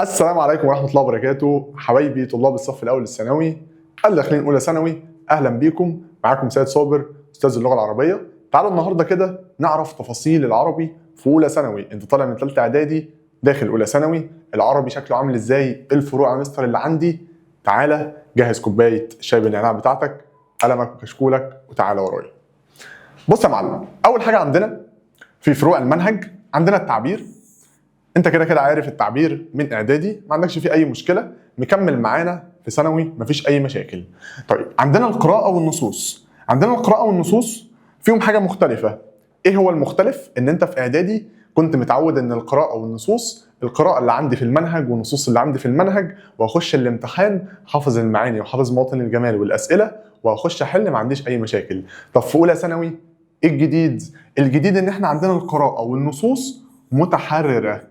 السلام عليكم ورحمة الله وبركاته حبايبي طلاب الصف الأول الثانوي اللي داخلين أولى ثانوي، أهلا بيكم. معاكم سيد صابر أستاذ اللغة العربية. تعالوا النهاردة كده نعرف تفاصيل العربي في أولى ثانوي. أنت طالع من ثالثة إعدادي داخل أولى ثانوي، العربي شكله عامل إزاي؟ إيه الفروع يا مستر اللي عندي؟ تعالى جهز كوباية شاي بالنعناع بتاعتك، قلمك وكشكولك، وتعالى ورايا. بص يا معلم، أول حاجة عندنا في فروع المنهج عندنا التعبير. انت كده كده عارف التعبير من اعدادي، ما عندكش فيه اي مشكلة، مكمل معانا في ثانوي مفيش اي مشاكل. طيب عندنا القراءة والنصوص. عندنا القراءة والنصوص فيهم حاجة مختلفة. ايه هو المختلف؟ ان انت في اعدادي كنت متعود ان القراءة والنصوص، القراءة اللي عندي في المنهج والنصوص اللي عندي في المنهج، واخش الامتحان حافظ المعاني وحافظ مواطن الجمال والاسئلة واخش احل، ما عنديش اي مشاكل. طب في اولى ثانوي ايه الجديد؟ الجديد ان احنا عندنا القراءة والنصوص متحررة.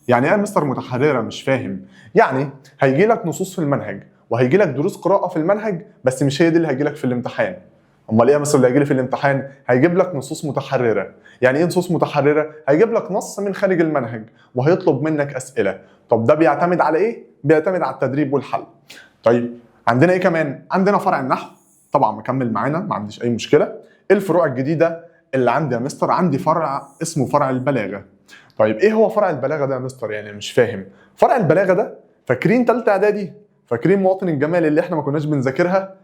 يعني ايه يا مستر متحررة؟ مش فاهم. يعني هيجي لك نصوص في المنهج وهيجي لك دروس قراءة في المنهج، بس مش هي دي اللي هيجي لك في الامتحان. امال ايه يا مستر اللي هيجي لي في الامتحان؟ هيجيب لك نصوص متحررة. يعني ايه نصوص متحررة؟ هيجيب لك نص من خارج المنهج وهيطلب منك اسئلة. طب ده بيعتمد على ايه؟ بيعتمد على التدريب والحل. طيب عندنا ايه كمان؟ عندنا فرع النحو طبعا مكمل معانا، ما عنديش اي مشكلة. الفروع الجديدة اللي عندي يا مستر، عندي فرع اسمه فرع البلاغة. طيب ايه هو فرع البلاغة ده يا مستر؟ يعني مش فاهم. فرع البلاغة ده، فاكرين ثالثة اعدادي؟ فاكرين مواطن الجمال اللي احنا ما كناش بنذاكرها؟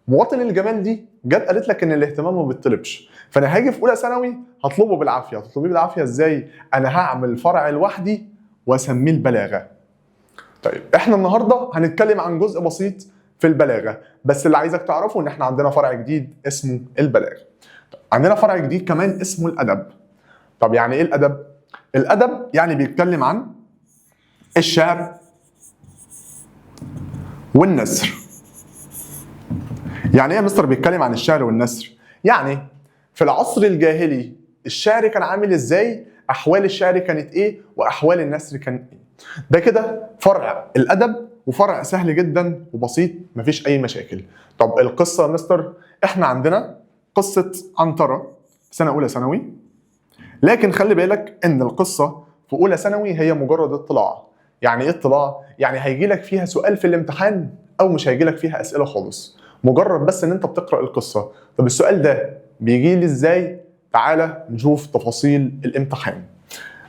مواطن الجمال دي جت قالت لك ان الاهتمام ما بيطلبش، فانا هاجي في اولى ثانوي هطلبه بالعافية. هتطلبيه بالعافية ازاي؟ انا هعمل فرع لوحدي واسميه البلاغة. طيب احنا النهارده هنتكلم عن جزء بسيط في البلاغة، بس اللي عايزك تعرفه ان احنا عندنا فرع جديد اسمه البلاغة. طيب عندنا فرع جديد كمان اسمه الادب. طب يعني ايه الادب؟ الادب يعني بيتكلم عن الشعر والنثر. يعني ايه يا مستر بيتكلم عن الشعر والنثر؟ يعني في العصر الجاهلي الشعر كان عامل ازاي؟ احوال الشعر كانت ايه؟ واحوال النثر كان ايه؟ ده كده فرع الادب، وفرع سهل جدا وبسيط مفيش اي مشاكل. طب القصة يا مستر، احنا عندنا قصة عنتره سنة اولى ثانوي، لكن خلي بالك ان القصة في اولى ثانوي هي مجرد اطلاع. يعني ايه اطلاع؟ يعني هيجي لك فيها سؤال في الامتحان او مش هيجي لك فيها اسئلة خالص، مجرد بس ان انت بتقرا القصة. طب السؤال ده بيجي لي ازاي؟ تعالى نشوف تفاصيل الامتحان.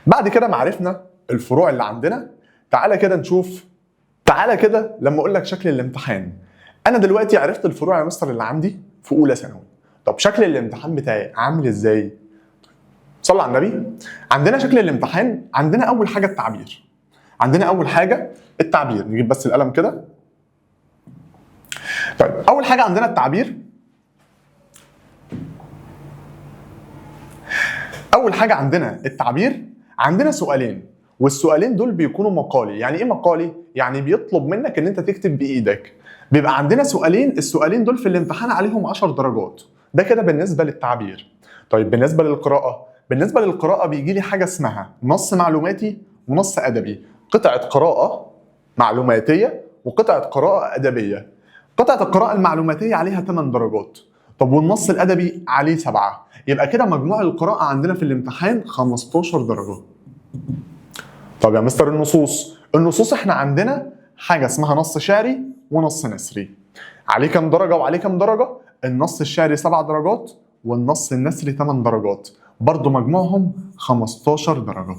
بعد كده ما عرفنا الفروع اللي عندنا، تعالى كده نشوف، تعالى كده لما اقول لك شكل الامتحان. انا دلوقتي عرفت الفروع يا مستر اللي عندي في اولى ثانوي. طب شكل الامتحان بتاعي عامل ازاي؟ صلى على النبي. عندنا شكل الامتحان، عندنا اول حاجة التعبير. عندنا اول حاجة التعبير، نجيب بس القلم كده. طيب اول حاجة عندنا التعبير. اول حاجة عندنا التعبير، عندنا سؤالين، والسؤالين دول بيكونوا مقالي. يعني ايه مقالي؟ يعني بيطلب منك ان انت تكتب بايدك. بيبقى عندنا سؤالين، السؤالين دول في الامتحان عليهم 10 درجات. ده كده بالنسبة للتعبير. طيب بالنسبة للقراءة، بالنسبة للقراءة بيجي لي حاجة اسمها نص معلوماتي ونص ادبي، قطعه قراءة معلوماتيه وقطعه قراءة ادبية. قطعه القراءة المعلوماتيه عليها 8 درجات، طب والنص الادبي عليه 7، يبقى كده مجموع القراءة عندنا في الامتحان 15 درجه. طب يا مستر النصوص، النصوص احنا عندنا حاجة اسمها نص شعري ونص نثري. عليه كام درجه وعليه كام درجه؟ النص الشعري 7 درجات والنص النثري 8 درجات، برضو مجموعهم 15 درجه.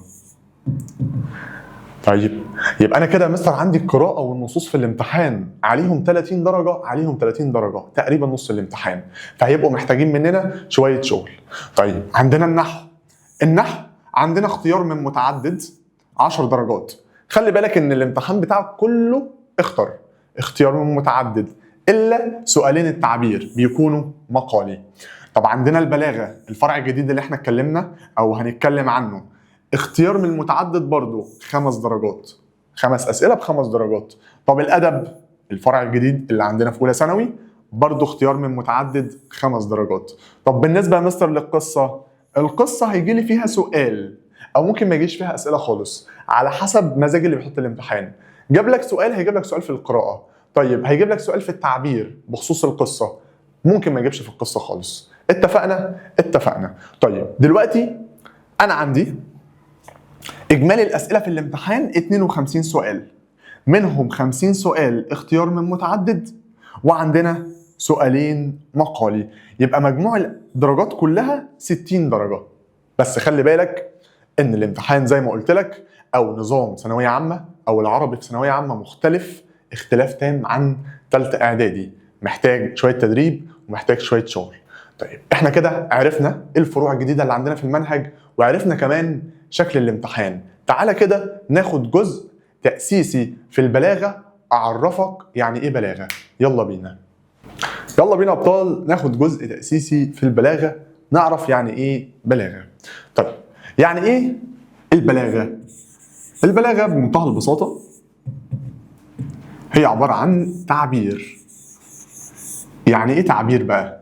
طيب يبقى انا كده يا مستر عندي القراءة والنصوص في الامتحان عليهم 30 درجه، عليهم 30 درجه تقريبا نص الامتحان، فهيبقوا محتاجين مننا شوية شغل. طيب عندنا النحو. النحو عندنا اختيار من متعدد 10 درجات. خلي بالك ان الامتحان بتاعك كله اختر اختيار من متعدد الا سؤالين التعبير بيكونوا مقالي. طب عندنا البلاغة، الفرع الجديد اللي احنا اتكلمنا او هنتكلم عنه، اختيار من المتعدد برضو 5 درجات، 5 اسئلة ب5 درجات. طب الادب، الفرع الجديد اللي عندنا في اولى ثانوي، برضو اختيار من متعدد 5 درجات. طب بالنسبة يا مستر للقصة، القصة هيجي لي فيها سؤال او ممكن ما يجيش فيها اسئلة خالص على حسب مزاج اللي بيحط الامتحان. جاب لك سؤال هيجيب لك سؤال في القراءة، طيب هيجيب لك سؤال في التعبير بخصوص القصة، ممكن ما يجيبش في القصة خالص. اتفقنا؟ اتفقنا. طيب دلوقتي انا عندي اجمالي الاسئلة في الامتحان 52 سؤال. منهم 50 سؤال اختيار من متعدد، وعندنا سؤالين مقالي، يبقى مجموع الدرجات كلها 60 درجة. بس خلي بالك ان الامتحان زي ما قلت لك، او نظام ثانوية عامة او العربي في ثانوية عامة مختلف اختلاف تام عن ثالثة اعدادي، محتاج شوية تدريب ومحتاج شوية شغل. طيب احنا كده عرفنا الفروع الجديدة اللي عندنا في المنهج، وعرفنا كمان شكل الامتحان. تعالى كده ناخد جزء تأسيسي في البلاغة، أعرفك يعني إيه بلاغة. يلا بينا، يلا بينا أبطال، ناخد جزء تأسيسي في البلاغة، نعرف يعني إيه بلاغة. طيب يعني إيه البلاغة؟ البلاغة بمنتهى البساطة هي عبارة عن تعبير. يعني إيه تعبير بقى؟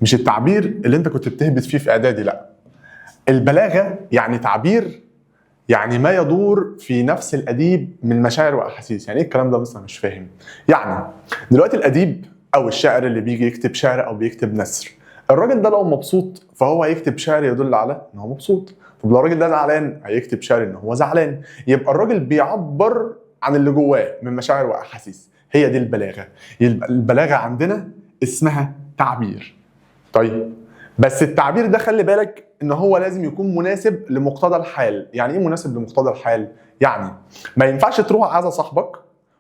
مش التعبير اللي أنت كنت بتهبط فيه في إعدادي، لأ. البلاغة يعني تعبير، يعني ما يدور في نفس الأديب من مشاعر وأحاسيس. يعني إيه الكلام ده مثلا؟ مش فاهم. يعني دلوقتي الأديب أو الشاعر اللي بيجي يكتب شعر أو بيكتب نثر، الراجل ده لو مبسوط فهو هيكتب شعر يدل على إن هو مبسوط. طب لو الراجل ده زعلان هيكتب شعر إن هو زعلان. يبقى الراجل بيعبر عن اللي جواه من مشاعر وأحاسيس. هي دي البلاغة. يبقى البلاغة عندنا اسمها تعبير. طيب بس التعبير ده خلي بالك ان هو لازم يكون مناسب لمقتضى الحال. يعني ايه مناسب لمقتضى الحال؟ يعني ما ينفعش تروح عزا صاحبك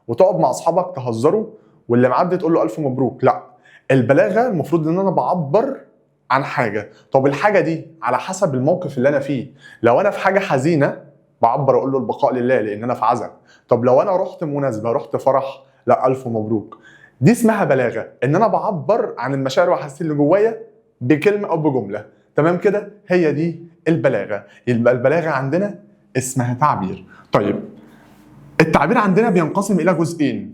وتقعد مع اصحابك تهزروا واللي معدي تقول له الف مبروك. لا، البلاغة المفروض ان انا بعبر عن حاجة. طب الحاجة دي على حسب الموقف اللي انا فيه. لو انا في حاجة حزينة بعبر اقول له البقاء لله لان انا في عزا. طب لو انا رحت مناسبة، رحت فرح، لا الف مبروك. دي اسمها بلاغه، ان انا بعبر عن المشاعر واحاسيس اللي جوايا بكلمه او بجملة. تمام كده؟ هي دي البلاغة. يبقى البلاغة عندنا اسمها تعبير. طيب التعبير عندنا بينقسم الى جزئين: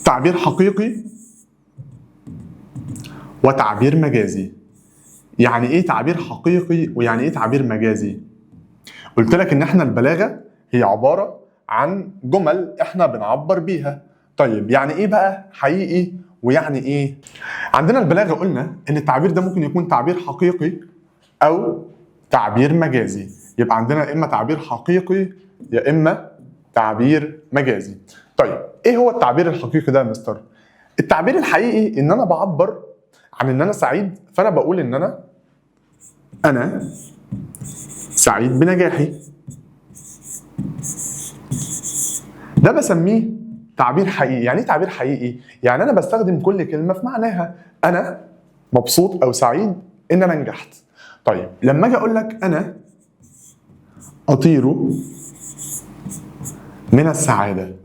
تعبير حقيقي وتعبير مجازي. يعني ايه تعبير حقيقي ويعني ايه تعبير مجازي؟ قلت لك ان احنا البلاغة هي عبارة عن جمل احنا بنعبر بيها. طيب يعني ايه بقى حقيقي ويعني ايه؟ عندنا البلاغة قلنا ان التعبير ده ممكن يكون تعبير حقيقي او تعبير مجازي. يبقى عندنا اما تعبير حقيقي يا اما تعبير مجازي. طيب ايه هو التعبير الحقيقي ده يا مستر؟ التعبير الحقيقي ان انا بعبر عن ان انا سعيد، فانا بقول ان انا سعيد بنجاحي. ده بسميه تعبير حقيقي. يعني ايه تعبير حقيقي؟ يعني انا بستخدم كل كلمة في معناها. انا مبسوط او سعيد ان انا نجحت. طيب لما اجي اقول لك انا اطير من السعادة،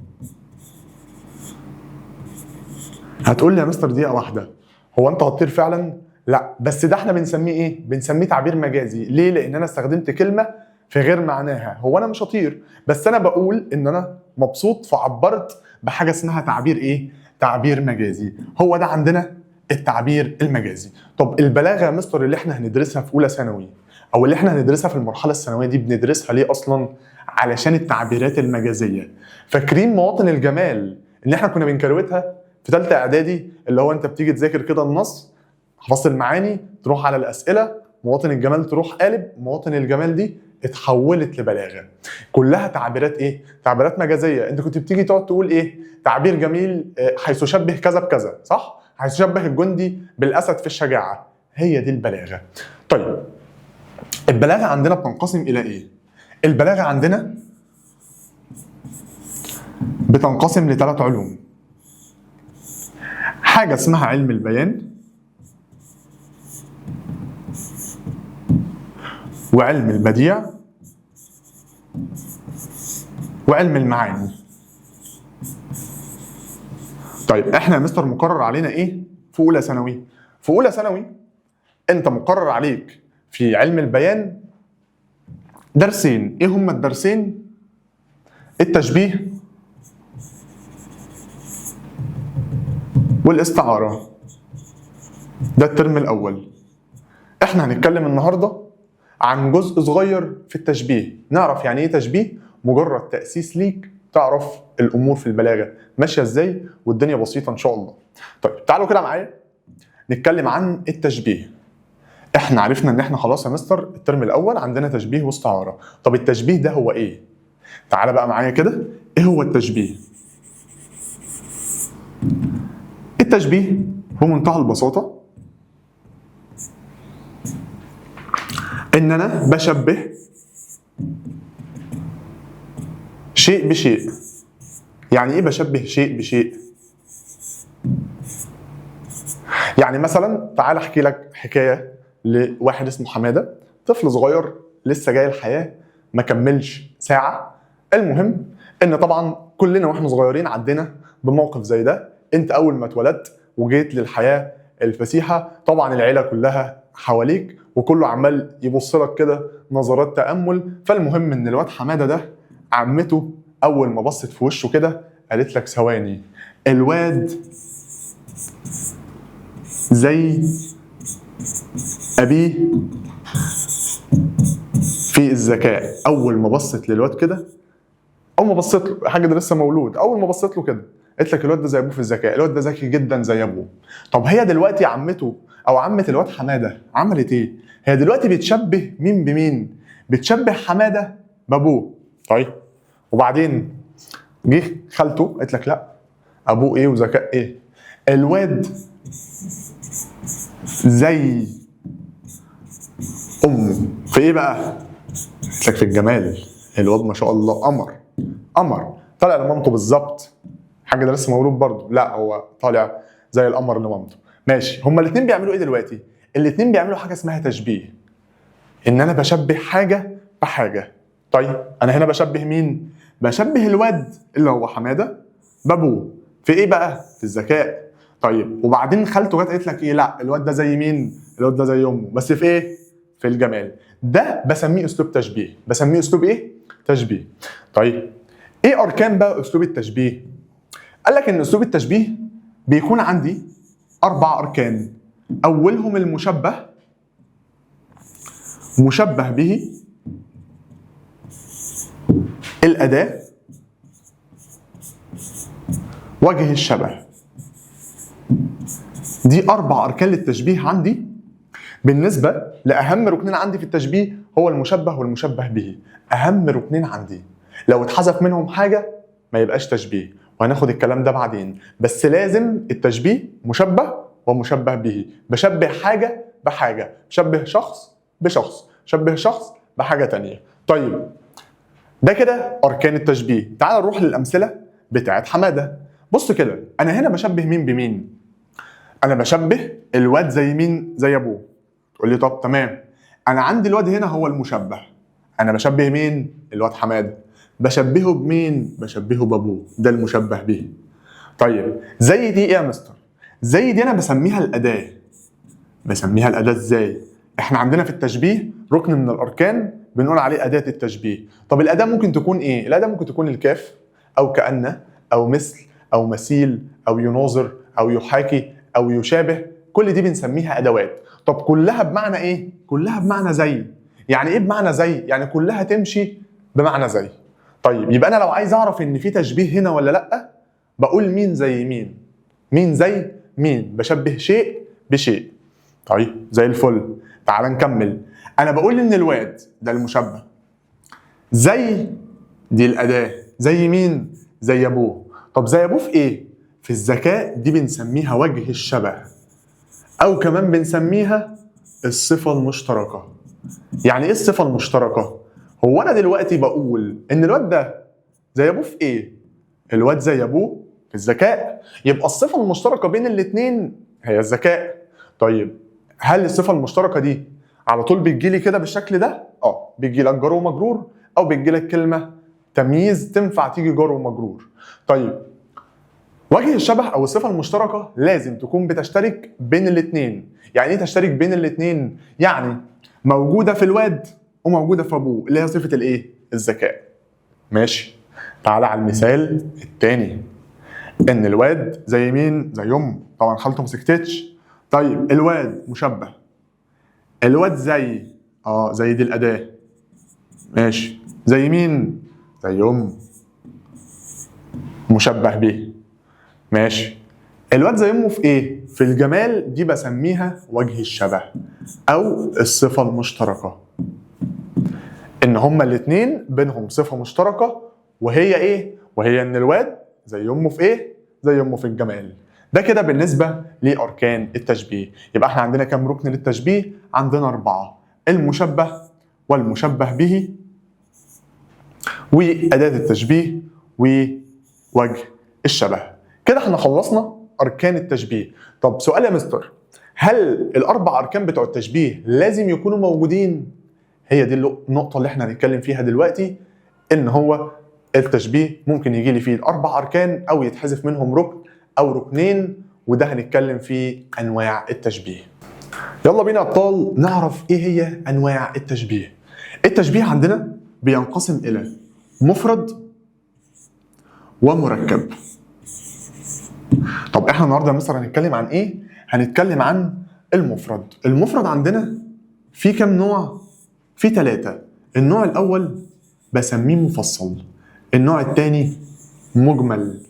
هتقول لي يا مستر دقيقة واحدة، هو انت هتطير فعلا؟ لا، بس ده احنا بنسميه ايه؟ بنسميه تعبير مجازي. ليه؟ لان انا استخدمت كلمة في غير معناها. هو انا مش هطير، بس انا بقول ان انا مبسوط، فعبرت بحاجة اسمها تعبير ايه؟ تعبير مجازي. هو ده عندنا التعبير المجازي. طب البلاغة يا مستر اللي احنا هندرسها في اولى ثانوي او اللي احنا هندرسها في المرحلة الثانوية دي بندرسها ليه اصلا؟ علشان التعبيرات المجازية. فاكرين مواطن الجمال اللي احنا كنا بنكروتها في ثالثة اعدادي، اللي هو انت بتيجي تذاكر كده النص، حفظت المعاني، تروح على الاسئلة، مواطن الجمال تروح قالب، مواطن الجمال دي اتحولت لبلاغه. كلها تعبيرات ايه؟ تعبيرات مجازية. انت كنت بتيجي تقعد تقول ايه؟ تعبير جميل حيث شبه كذا بكذا، صح؟ حيث شبه الجندي بالاسد في الشجاعة. هي دي البلاغة. طيب البلاغة عندنا بتنقسم الى ايه؟ البلاغة عندنا بتنقسم لثلاث علوم. حاجة اسمها علم البيان، وعلم البديع، وعلم المعاني. طيب احنا يا مستر مقرر علينا ايه في اولى ثانوي؟ في اولى ثانوي انت مقرر عليك في علم البيان درسين. ايه هما الدرسين؟ التشبيه والاستعارة. ده الترم الاول. احنا هنتكلم النهارده عن جزء صغير في التشبيه، نعرف يعني ايه تشبيه، مجرد تأسيس ليك تعرف الامور في البلاغة ماشية ازاي، والدنيا بسيطة ان شاء الله. طيب تعالوا كده معايا نتكلم عن التشبيه. احنا عرفنا ان احنا خلاص يا مستر الترم الاول عندنا تشبيه واستعاره. طب التشبيه ده هو ايه؟ تعالى بقى معايا كده، ايه هو التشبيه؟ التشبيه بمنتهى البساطة ان انا بشبه شيء بشيء. يعني ايه بشبه شيء بشيء؟ يعني مثلا تعال احكي لك حكاية لواحد اسمه حمادة، طفل صغير لسه جاي الحياة، ما كملش ساعة. المهم ان طبعا كلنا واحنا صغيرين عدينا بموقف زي ده. انت اول ما اتولدت وجيت للحياة الفسيحه، طبعا العيلة كلها حواليك وكله عمال يبص لك كده نظرات تامل. فالمهم ان الواد حمادة ده عمته اول ما بصت في وشه كده قالت لك ثواني، الواد زي ابيه في الذكاء. اول ما بصت للواد كده، اول ما بصت له، حاجة ده لسه مولود، اول ما بصت له كده قالت لك الواد ده زي ابوه في الذكاء، الواد ده ذكي جدا زي ابوه. طب هي دلوقتي عمته او عمه الواد حمادة عملت ايه؟ هي دلوقتي بتشبه مين بمين؟ بتشبه حمادة بابوه. طيب وبعدين جه خالته قالت لك لا، ابوه ايه وذكاء ايه؟ الواد زي امه في ايه بقى؟ قالت لك في الجمال، الواد ما شاء الله قمر قمر، طالع لمامته بالظبط. حاجة ده لسه مولود برضه، لا هو طالع زي القمر لمامته. ماشي، هما الاثنين بيعملوا ايه دلوقتي؟ الاثنين بيعملوا حاجة اسمها تشبيه، ان انا بشبه حاجة بحاجة. طيب انا هنا بشبه مين؟ بشبه الواد اللي هو حمادة بابوه في ايه بقى؟ في الذكاء. طيب وبعدين خالته جت قالت لك ايه؟ لا الواد ده زي مين؟ الواد ده زي امه، بس في ايه؟ في الجمال. ده بسميه اسلوب تشبيه. بسميه اسلوب ايه؟ تشبيه. طيب ايه اركان بقى اسلوب التشبيه؟ قال لك ان اسلوب التشبيه بيكون عندي 4 اركان. اولهم المشبه، مشبه به، الاداة، وجه الشبه. دي 4 اركان للتشبيه عندي. بالنسبة لاهم ركنين عندي في التشبيه هو المشبه والمشبه به، اهم ركنين عندي. لو اتحذف منهم حاجة ما يبقاش تشبيه، وهناخد الكلام ده بعدين. بس لازم التشبيه مشبه ومشبه به، بشبه حاجة بحاجة، بشبه شخص بشخص، شبه شخص بحاجة تانية. طيب ده كده اركان التشبيه. تعال نروح للامثله بتاعت حمادة. بص كده، انا هنا بشبه مين بمين؟ انا بشبه الواد زي مين؟ زي ابوه. تقول لي طب تمام، انا عندي الواد هنا هو المشبه، انا بشبه مين؟ الواد حمادة. بشبهه بمين؟ بشبهه بابوه، ده المشبه به. طيب زي دي ايه يا مستر؟ زي دي انا بسميها الاداة. بسميها الاداة ازاي؟ احنا عندنا في التشبيه ركن من الاركان بنقول عليه اداه التشبيه. طب الاداة ممكن تكون ايه؟ الاداة ممكن تكون الكاف، او كأن، او مثل، او مثيل، او يناظر، او يحاكي، او يشابه. كل دي بنسميها ادوات. طب كلها بمعنى ايه؟ كلها بمعنى زي. يعني ايه بمعنى زي؟ يعني كلها تمشي بمعنى زي. طيب يبقى انا لو عايز اعرف ان في تشبيه هنا ولا لا، بقول مين زي مين، مين زي مين، بشبه شيء بشيء. طيب زي الفل. تعال نكمل. انا بقول ان الواد ده المشبه، زي دي الاداة، زي مين؟ زي ابوه. طب زي ابوه في ايه؟ في الذكاء. دي بنسميها وجه الشبه، او كمان بنسميها الصفة المشتركة. يعني ايه الصفة المشتركة؟ هو انا دلوقتي بقول ان الواد ده زي ابوه في ايه؟ الواد زي ابوه في الذكاء، يبقى الصفة المشتركة بين الاثنين هي الذكاء. طيب هل الصفة المشتركة دي على طول بتجيلي كده بالشكل ده؟ بيجي لك جار ومجرور، او بتجي لك كلمة تمييز تنفع تيجي جار ومجرور. طيب وجه الشبه او الصفة المشتركة لازم تكون بتشترك بين الاثنين. يعني ايه تشترك بين الاثنين؟ يعني موجودة في الواد وموجودة في ابوه، اللي هي صفة الايه؟ الذكاء. ماشي. تعالى على المثال الثاني، ان الواد زي مين؟ زي امه. طبعا خالته ما سكتتش. طيب الواد مشبه، الواد زي زي دي الاداة. ماشي. زي مين؟ زي امه، مشبه به. ماشي. الواد زي امه في ايه؟ في الجمال. دي بسميها وجه الشبه او الصفة المشتركة، ان هما الاثنين بينهم صفة مشتركة، وهي ايه؟ وهي ان الواد زي امه في ايه؟ زي امه في الجمال. ده كده بالنسبة لاركان التشبيه. يبقى احنا عندنا كام ركن للتشبيه؟ عندنا 4: المشبه والمشبه به، واداه التشبيه، ووجه الشبه. كده احنا خلصنا اركان التشبيه. طب سؤال يا مستر، هل الاربع اركان بتوع التشبيه لازم يكونوا موجودين؟ هي دي النقطة اللي احنا هنتكلم فيها دلوقتي، ان هو التشبيه ممكن يجي لي فيه الاربع اركان او يتحذف منهم ركن او ركنين، وده هنتكلم فيه انواع التشبيه. يلا بينا يا ابطال نعرف ايه هي انواع التشبيه. التشبيه عندنا بينقسم الى مفرد ومركب. طب احنا النهارده مثلا هنتكلم عن ايه؟ هنتكلم عن المفرد. المفرد عندنا في كام نوع؟ في 3. النوع الاول بسميه مفصل، النوع الثاني مجمل،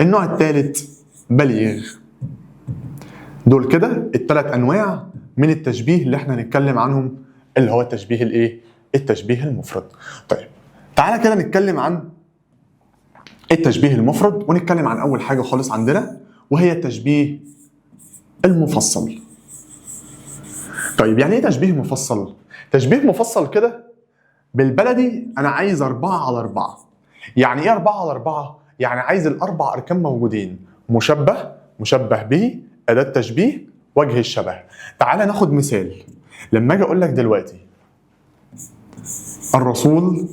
النوع الثالث بليغ. دول كده الثلاث انواع من التشبيه اللي احنا هنتكلم عنهم، اللي هو التشبيه الايه؟ التشبيه المفرد. طيب تعالى كده نتكلم عن التشبيه المفرد، ونتكلم عن اول حاجة خالص عندنا وهي التشبيه المفصل. طيب يعني ايه تشبيه مفصل؟ تشبيه مفصل كده بالبلدي انا عايز 4 على 4. يعني ايه 4 على 4؟ يعني عايز الاربع اركان موجودين: مشبه، مشبه به، اداه تشبيه، وجه الشبه. تعالى ناخد مثال. لما اجي اقول لك دلوقتي الرسول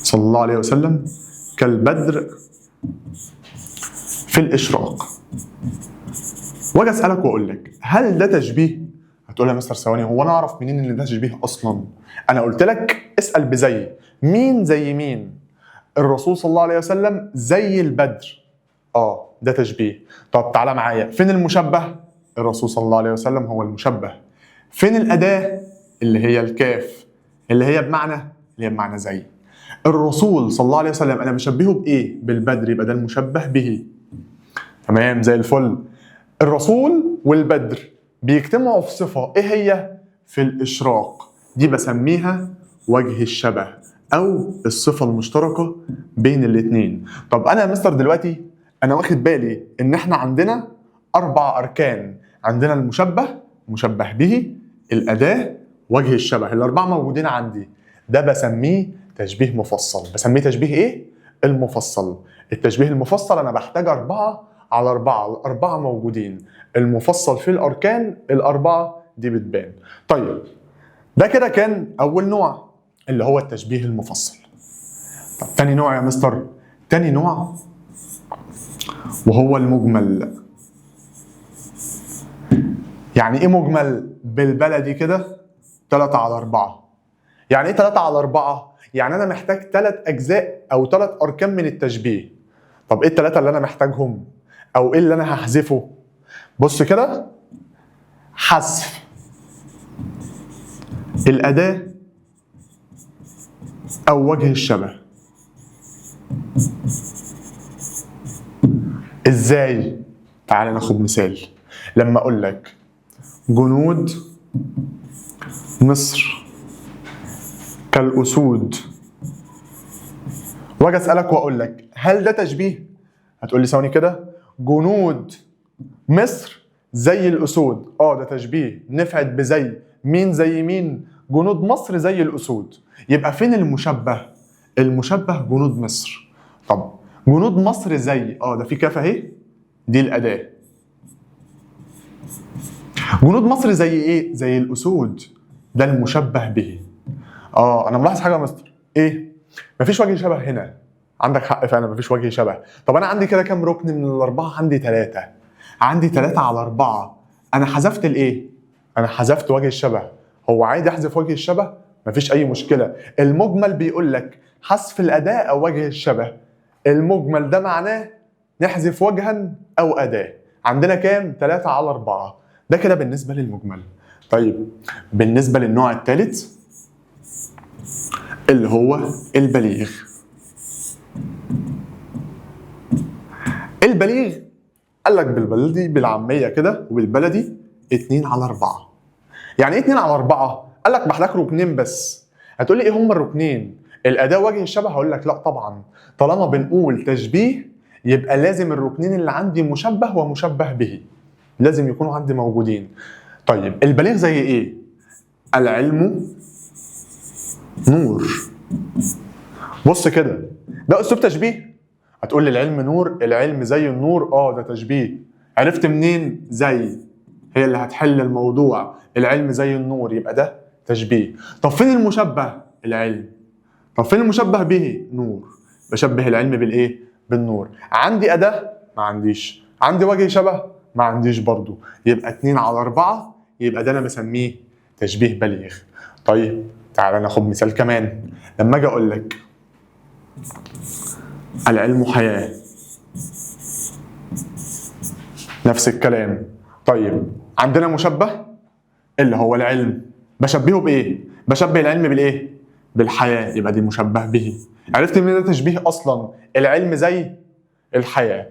صلى الله عليه وسلم كالبدر في الاشراق، واجي اسالك واقول لك هل ده تشبيه؟ هتقول يا مستر ثواني، هو انا اعرف منين ان ده تشبيه اصلا؟ انا قلت لك اسال بزي، مين زي مين؟ الرسول صلى الله عليه وسلم زي البدر، ده تشبيه. طب تعالى معايا، فين المشبه؟ الرسول صلى الله عليه وسلم هو المشبه. فين الاداة؟ اللي هي الكاف، اللي هي بمعنى زي. الرسول صلى الله عليه وسلم انا بشبهه بايه؟ بالبدر، يبقى ده المشبه به. تمام زي الفل. الرسول والبدر بيجتمعوا في صفة، ايه هي؟ في الاشراق. دي بسميها وجه الشبه او الصفة المشتركة بين الاتنين. طب انا يا مستر دلوقتي انا واخد بالي ان احنا عندنا 4 اركان، عندنا المشبه، مشبه به، الاداة، وجه الشبه، الاربعة موجودين عندي. ده بسميه تشبيه مفصل. بسميه تشبيه ايه؟ المفصل. التشبيه المفصل انا بحتاج 4 على 4، الاربعة موجودين. المفصل في الاركان الاربعة دي بتبان. طيب ده كده كان اول نوع اللي هو التشبيه المفصل. طب تاني نوع يا مستر؟ تاني نوع وهو المجمل. يعني ايه مجمل؟ بالبلدي كده 3 على 4. يعني ايه 3 على 4؟ يعني انا محتاج 3 اجزاء او 3 اركان من التشبيه. طب ايه ال3 اللي انا محتاجهم؟ او ايه اللي انا هحذفه؟ بص كده، حذف الاداة او وجه الشبه. ازاي؟ تعال ناخد مثال. لما اقول لك جنود مصر كالاسود، واجي اسالك واقول لك هل ده تشبيه؟ هتقول لي ثواني كده، جنود مصر زي الاسود، ده تشبيه، نفعت بزي، مين زي مين؟ جنود مصر زي الاسود. يبقى فين المشبه؟ المشبه جنود مصر. طب جنود مصر زي، ده في كاف اهي، دي الاداة. جنود مصر زي ايه؟ زي الاسود، ده المشبه به. انا ملاحظ حاجة يا مستر، ايه؟ مفيش وجه شبه هنا. عندك حق فعلا مفيش وجه شبه. طب انا عندي كده كام ركن من الاربعة؟ عندي 3. عندي 3 على 4. انا حذفت الايه؟ انا حذفت وجه الشبه. هو عادي احذف وجه الشبه؟ مفيش اي مشكلة. المجمل بيقول لك حذف الاداة او وجه الشبه. المجمل ده معناه نحذف وجها او اداه. عندنا كام؟ 3 على 4. ده كده بالنسبة للمجمل. طيب بالنسبة للنوع الثالث اللي هو البليغ. البليغ قال لك بالبلدي، بالعامية كده وبالبلدي 2 على 4. يعني ايه 2 على 4؟ قال لك محتاج ركنين بس. هتقول لي ايه هما الركنين؟ الاداة وجه الشبه؟ هقول لك لا طبعا، طالما بنقول تشبيه يبقى لازم الركنين اللي عندي مشبه ومشبه به، لازم يكونوا عندي موجودين. طيب البليغ زي ايه؟ العلم نور. بص كده، ده اسلوب تشبيه. هتقول لي العلم نور، العلم زي النور، ده تشبيه. عرفت منين؟ زي، هي اللي هتحل الموضوع. العلم زي النور يبقى ده تشبيه. طب فين المشبه؟ العلم. طب فين المشبه به؟ نور. بشبه العلم بالايه؟ بالنور. عندي اداة؟ ما عنديش. عندي وجه شبه؟ ما عنديش برضو. يبقى 2 على 4، يبقى ده انا بسميه تشبيه بليغ. طيب تعالى ناخد مثال كمان. لما اجي اقول لك العلم حياة، نفس الكلام. طيب عندنا مشبه اللي هو العلم، بشبهه بايه؟ بشبه العلم بالايه؟ بالحياة، يبقى دي مشبه به. عرفت منين ده تشبيه اصلا؟ العلم زي الحياة.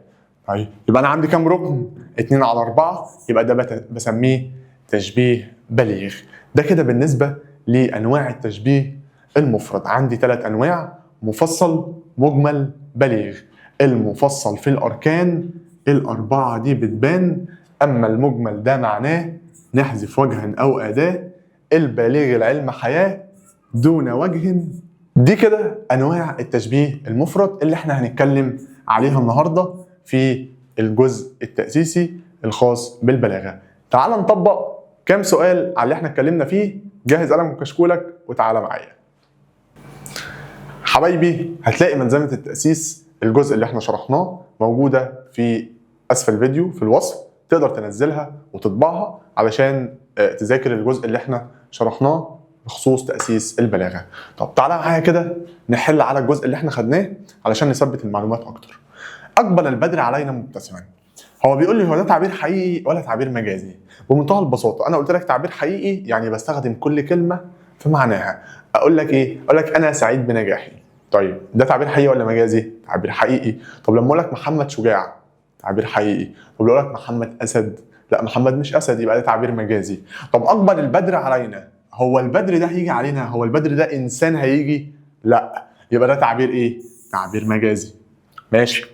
طيب يبقى انا عندي كام ركن؟ 2 على 4، يبقى ده بسميه تشبيه بليغ. ده كده بالنسبة لانواع التشبيه المفرد. عندي 3 انواع: مفصل، مجمل، بليغ. المفصل في الاركان ال4 دي بتبان، اما المجمل ده معناه نحذف وجها او اداه، البليغ العلم حياة دون وجه. دي كده انواع التشبيه المفرد اللي احنا هنتكلم عليها النهارده في الجزء التأسيسي الخاص بالبلاغه. تعال نطبق كام سؤال على اللي احنا اتكلمنا فيه. جهز قلمك وكشكولك وتعالى معايا. حبايبي هتلاقي ملزمة التأسيس الجزء اللي احنا شرحناه موجودة في اسفل الفيديو في الوصف، تقدر تنزلها وتطبعها علشان تذاكر الجزء اللي احنا شرحناه بخصوص تأسيس البلاغة. طب تعالى معايا كده نحل على الجزء اللي احنا خدناه علشان نثبت المعلومات اكتر. اقبل البدر علينا مبتسما. هو بيقول لي هو ده تعبير حقيقي ولا تعبير مجازي؟ بمنتهى البساطة انا قلت لك تعبير حقيقي يعني بستخدم كل كلمة في معناها. اقول لك ايه؟ اقول لك انا سعيد بنجاحي. طيب ده تعبير حقيقي ولا مجازي؟ تعبير حقيقي. طب لما اقول لك محمد شجاع، تعبير حقيقي. طب لو اقول لك محمد اسد، لا محمد مش اسد، يبقى ده تعبير مجازي. طب اقبل البدر علينا، هو البدر ده هيجي علينا؟ هو البدر ده انسان هيجي؟ لا، يبقى ده تعبير ايه؟ تعبير مجازي. ماشي.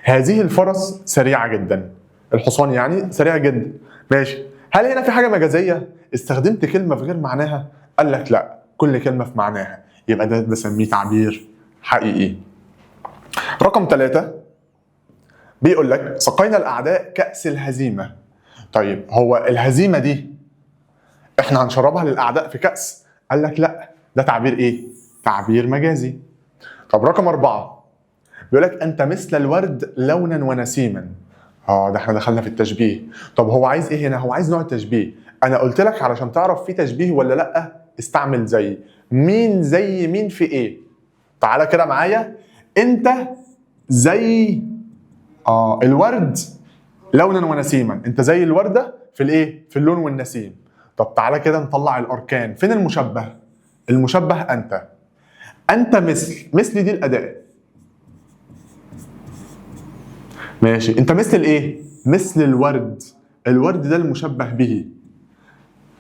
هذه الفرس سريعة جدا، الحصان يعني سريع جدا. ماشي. هل هنا في حاجة مجازية؟ استخدمت كلمة في غير معناها؟ قال لك لا، كل كلمة في معناها، يبقى ده بسميه تعبير حقيقي. رقم 3 بيقول لك سقينا الاعداء كأس الهزيمة. طيب هو الهزيمة دي احنا هنشربها للاعداء في كأس؟ قال لك لا، ده تعبير ايه؟ تعبير مجازي. طب رقم 4 بيقول لك انت مثل الورد لونا ونسيما. ده احنا دخلنا في التشبيه. طب هو عايز ايه هنا؟ هو عايز نوع التشبيه. انا قلت لك علشان تعرف في تشبيه ولا لا استعمل زي. مين زي مين في ايه؟ تعالى كده معايا، انت زي الورد لونا ونسيما، انت زي الورده في الايه؟ في اللون والنسيم. طب تعالى كده نطلع الاركان. فين المشبه؟ المشبه انت. انت مثل، مثل دي الاداة. ماشي، انت مثل الايه؟ مثل الورد. الورد ده المشبه به.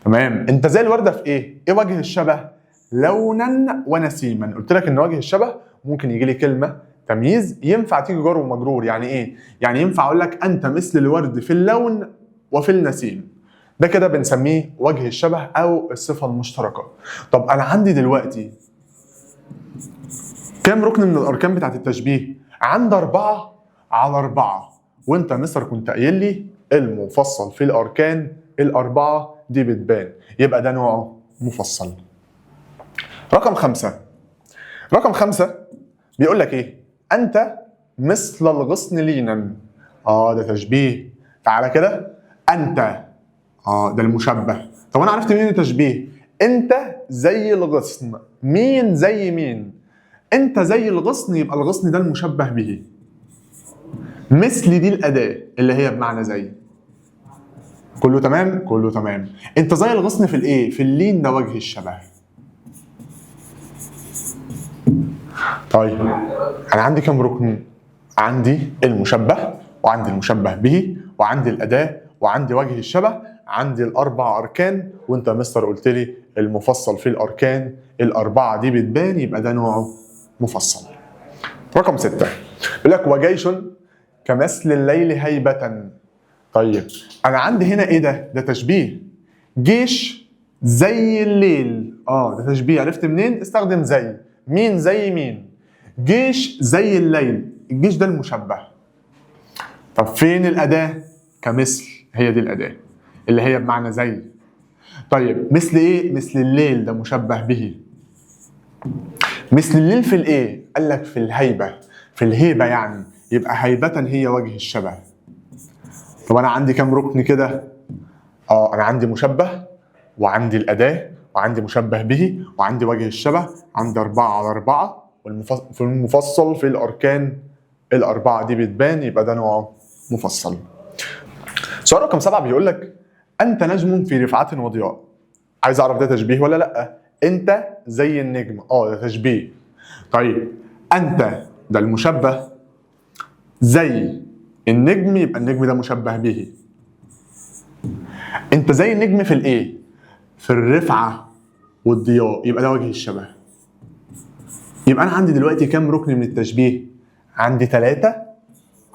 تمام. انت زي الورده في ايه؟ ايه وجه الشبه؟ لونا ونسيما. قلت لك ان وجه الشبه ممكن يجي لي كلمة تمييز، ينفع تيجي جار ومجرور. يعني ايه؟ يعني ينفع اقول لك انت مثل الورد في اللون وفي النسيم. ده كده بنسميه وجه الشبه او الصفة المشتركة. طب انا عندي دلوقتي كام ركن من الاركان بتاعت التشبيه؟ عندي 4 على 4، وانت مستر كنت قايل لي المفصل في الاركان ال4 دي بتبان، يبقى ده نوعه مفصل. رقم 5، رقم 5 بيقول لك ايه؟ انت مثل الغصن لينا. ده تشبيه. تعالى كده، انت ده المشبه. طب انا عرفت مين التشبيه؟ انت زي الغصن. مين زي مين؟ انت زي الغصن، يبقى الغصن ده المشبه به. مثل دي الاداة اللي هي بمعنى زي. كله تمام؟ كله تمام. انت زي الغصن في الايه؟ في اللين، ده وجه الشبه. طيب انا عندي كام ركن؟ عندي المشبه، وعندي المشبه به، وعندي الاداة، وعندي وجه الشبه. عندي الاربع اركان، وانت يا مستر قلت لي المفصل في الاركان الاربعة دي بتبان، يبقى ده نوعه مفصل. رقم 6 بيقول لك وجيش كمثل الليل هيبة. طيب انا عندي هنا ايه ده؟ ده تشبيه. جيش زي الليل، ده تشبيه. عرفت منين؟ استخدم زي. مين زي مين؟ جيش زي الليل، الجيش ده المشبه. طب فين الأداة؟ كمثل، هي دي الأداة اللي هي بمعنى زي. طيب مثل ايه؟ مثل الليل، ده مشبه به. مثل الليل في الايه؟ قال لك في الهيبة، في الهيبة يعني، يبقى هيبة هي وجه الشبه. طب انا عندي كام ركن كده؟ انا عندي مشبه وعندي الأداة وعندي مشبه به وعندي وجه الشبه، عندي 4 على 4، في المفصل في الأركان الأربعة دي بتبان، يبقى ده نوعه مفصل. سؤال رقم 7 بيقول لك أنت نجم في رفعة وضياء. عايز أعرف ده تشبيه ولا لأ؟ أنت زي النجم، ده تشبيه. طيب أنت ده المشبه، زي النجم يبقى النجم ده مشبه به. أنت زي النجم في الإيه؟ في الرفعة والضياء، يبقى ده وجه الشبه. يبقى أنا عندي دلوقتي كام ركن من التشبيه؟ عندي 3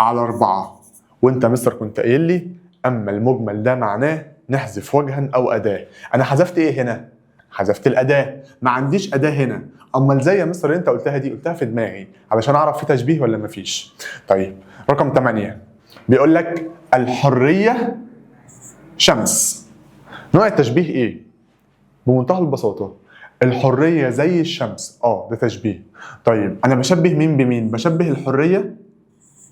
على 4، وأنت مستر كنت قايل لي أما المجمل ده معناه نحذف وجها أو أداة. أنا حذفت إيه هنا؟ حذفت الأداة، ما عنديش أداة هنا. أمال زي يا مستر اللي أنت قلتها دي، قلتها في دماغي علشان أعرف في تشبيه ولا مفيش. طيب رقم 8 بيقول لك الحرية شمس. نوع التشبيه إيه؟ بمنتهى البساطة الحرية زي الشمس، ده تشبيه. طيب أنا بشبه مين بمين؟ بشبه الحرية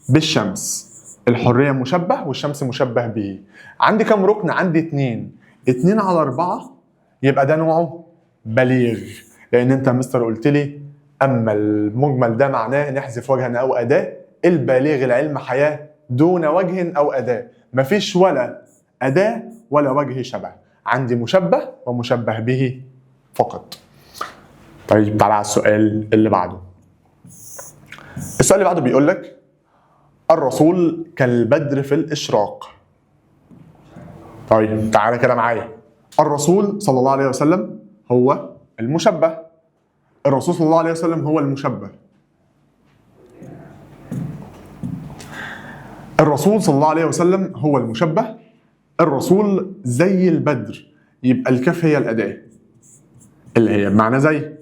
بالشمس. الحرية مشبه والشمس مشبه به. عندي كام ركن؟ عندي 2، 2 على 4، يبقى ده نوعه بليغ، لأن أنت يا مستر قلت لي أما المجمل ده معناه نحذف وجها أو أداة، البليغ العلم حياة دون وجه أو أداة، مفيش ولا أداة ولا وجه شبه، عندي مشبه ومشبه به فقط. طيب تعالى على السؤال اللي بعده. السؤال اللي بعده بيقول لك الرسول كالبدر في الإشراق. طيب تعالى كده معايا، الرسول صلى الله عليه وسلم هو المشبه. الرسول صلى الله عليه وسلم هو المشبه. الرسول صلى الله عليه وسلم هو المشبه. الرسول زي البدر، يبقى الكاف هي الأداة اللي هي بمعنى زي.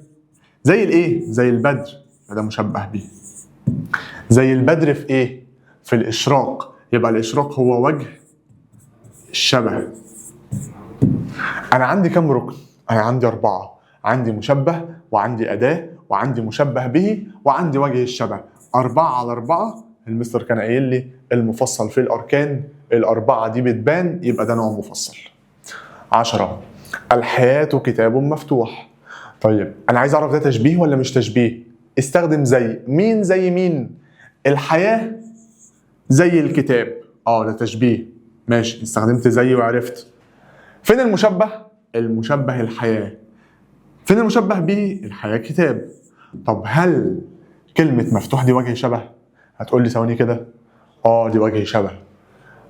زي الايه؟ زي البدر، ده مشبه به. زي البدر في ايه؟ في الإشراق، يبقى الإشراق هو وجه الشبه. أنا عندي كام ركن؟ أنا عندي 4، عندي مشبه وعندي أداة وعندي مشبه به وعندي وجه الشبه. 4 على 4، المستر كان قايل لي المفصل في الأركان الأربعة دي بتبان، يبقى ده نوع مفصل. 10 الحياة كتاب مفتوح. طيب أنا عايز أعرف ده تشبيه ولا مش تشبيه؟ استخدم زي. مين زي مين؟ الحياة زي الكتاب، ده تشبيه، ماشي، استخدمت زي وعرفت. فين المشبه؟ المشبه الحياة. فين المشبه به؟ الحياة كتاب. طب هل كلمة مفتوح دي وجه شبه؟ هتقول لي ثواني كده، دي وجه شبه.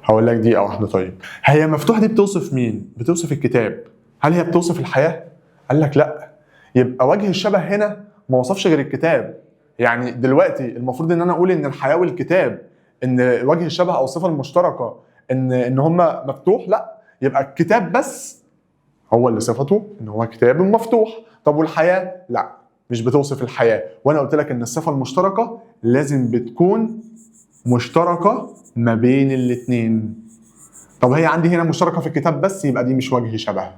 هقول لك دقيقة واحدة. طيب هي مفتوح دي بتوصف مين؟ بتوصف الكتاب. هل هي بتوصف الحياة؟ قال لك لا، يبقى وجه الشبه هنا ما وصفش غير الكتاب. يعني دلوقتي المفروض ان انا اقول ان الحياة والكتاب، ان وجه الشبه او الصفة المشتركة ان هما مفتوح، لا، يبقى الكتاب بس هو اللي صفته ان هو كتاب مفتوح. طب والحياة؟ لا، مش بتوصف الحياة. وانا قلت لك ان الصفة المشتركة لازم بتكون مشتركة ما بين الاتنين. طب هي عندي هنا مشتركة في الكتاب بس، يبقى دي مش وجه شبه.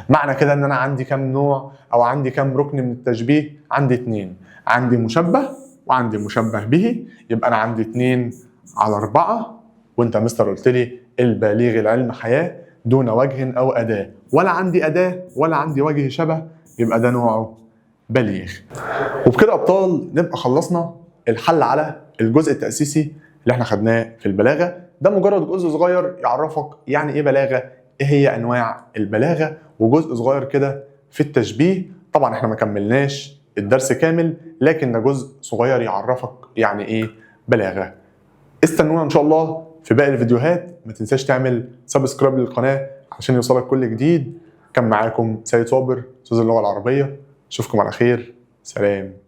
معنى كده ان انا عندي كام نوع او عندي كام ركن من التشبيه؟ عندي 2، عندي مشبه وعندي مشبه به، يبقى انا عندي 2 على 4. وانت يا مستر قلت لي البالغ العلم حياة دون وجه او أداة، ولا عندي أداة ولا عندي وجه شبه، يبقى ده نوعه بليغ. وبكده ابطال نبقى خلصنا الحل على الجزء التأسيسي اللي احنا خدناه في البلاغة. ده مجرد جزء صغير يعرفك يعني ايه بلاغة، ايه هي انواع البلاغة، وجزء صغير كده في التشبيه. طبعا احنا ما كملناش الدرس كامل، لكن ده جزء صغير يعرفك يعني ايه بلاغة. استنونا ان شاء الله في باقي الفيديوهات. ما تنساش تعمل subscribe للقناة عشان يوصلك كل جديد. كان معاكم سيد صابر، استاذ اللغة العربية. اشوفكم على خير. سلام.